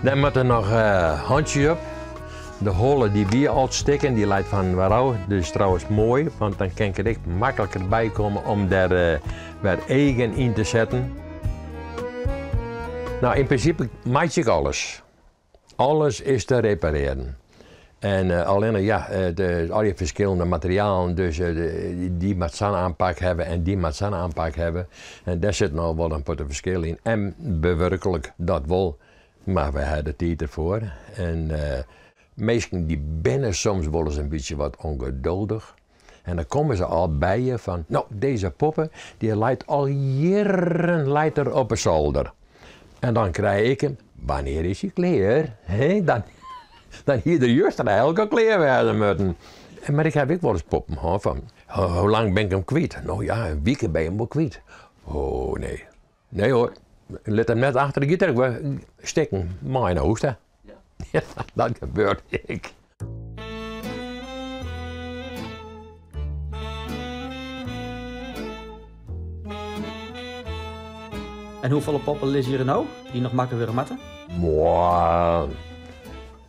Dêr moatte noch hantsjes op. De holle dy wie al stikken, dy leit fan wer ôf. Dat is trouwens moai, want dan kin ik der ek makliker by komme om dêr wer eagen yn te setten. No, yn prinsipe meitsje ik alles. Alles is te reparearjen. En allinne ja, de, al dy ferskillende materialen, dus dy moat sa'n oanpak hawwe en dy moat sa'n oanpak hawwe. En dêr sit noch wol in protte ferskil yn. En bewurklik, dat wol, mar we hawwe de tiid derfoar. En minsken dy binne soms wolris in bytsje wat ûngeduldich. En dan komme se al by je fan, no, dizze poppe dy leit al jierren leit er op 'e solder. En dan krij ik him, wannear is hy klear? He, dan, dan hie er juster eigenlik al klear wêze moatten. Mar ik haw ek wolris poppen hân fan, hoe lang bin ik him kwyt? No ja, in wike bin je him wol kwyt. Oh nee, nee hoor, lit him net achter, giet er ek wer stikken mei nei hûs ta. Ja, dat gebeurt ek. En hoefolle poppen lizze hjir no, dy't noch makke wurde moatte? Moa,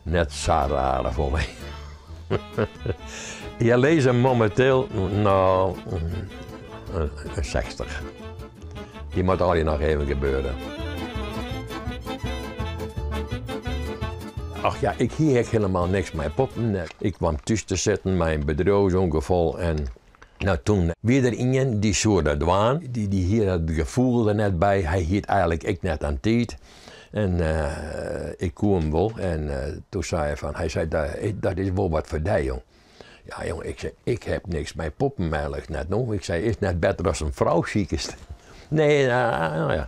net sa rare folle. Hjir lizze mominteel no in 60. Dy moat allegear noch even gebeure. Ach ja, ik hie ek hielendal niks mei poppen. Ik kwam thús te sitten mei in bedriuwsûngefal en no toen wie der ien dy soe dat dwaan. Dy hie dat gefoel der net by. Hy hie it eigenlik ek net oan tiid. En ik koe him wol en toen sei hy fan, hy sei dat is wol wat foar dy jong. Ja jong, ik sei, ik heb niks mei poppen eigenlik net no. Ik sei, is it net better as in frou sikest? Nee, no ja.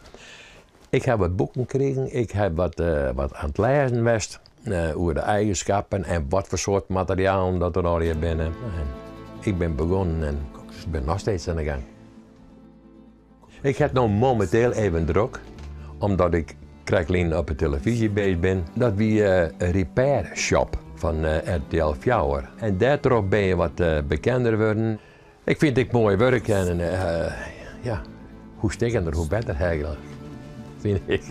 Ik ha wat boeken krigen, ik ha wat wat oan it lêzen west oer de eigenskappen en wat foar soart materialen dat der allegear binne. En ik bin begonnen en ik bin noch steeds oan de gang. Ik ha it no mominteel even drok, omdat ik krektlyn op de telefyzje west bin. Dat wie Repair Shop fan RTL fjouwer. En dêrtroch bin je wat bekender wurden. Ik fyn it ek moai wurk en ja, hoe stikkerder hoe better eigenlik, fyn ik.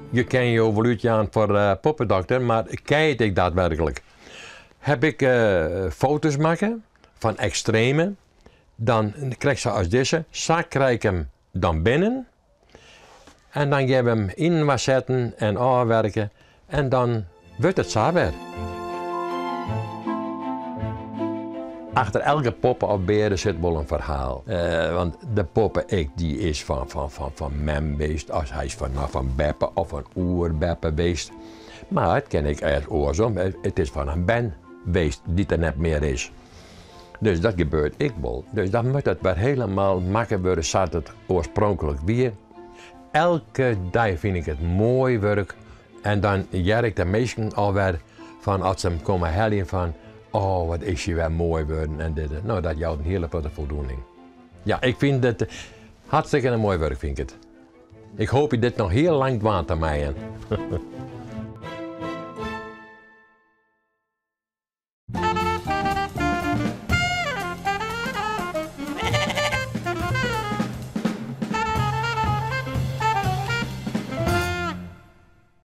Je kinne jo wol útjaan foar poppedokter, mar kin je it ek daadwerklik? Heb ik foto's makke fan ekstreme, dan krekt sa as dizze, sa krij ik him dan binnen en dan gean we him yninoar setten en ôfwerke en dan wurdt it sa wer. Achter elke poppe of beare sit wol in ferhaal. Want de poppe ek dy is fan mem west, as hy is fan beppe of fan oerbeppe west. Mar it kin ek ergens oarsom, it is fan in bern west dy't der net mear is. Dus dat gebeurt ek wol. Dus dan moat it wer hielendal makke wurde sa't it oarspronklik wie. Elke dei fyn ik it moai wurk en dan hear ik de minsken alwer fan as se him komme heljen fan oh wat is hy wer moai wurden en dit. No dat jout in hiele protte foldoening. Ja, ik fyn it hartstikke in moai wurk fyn ik it. Ik hoopje dit noch hiel lang dwaan te meien.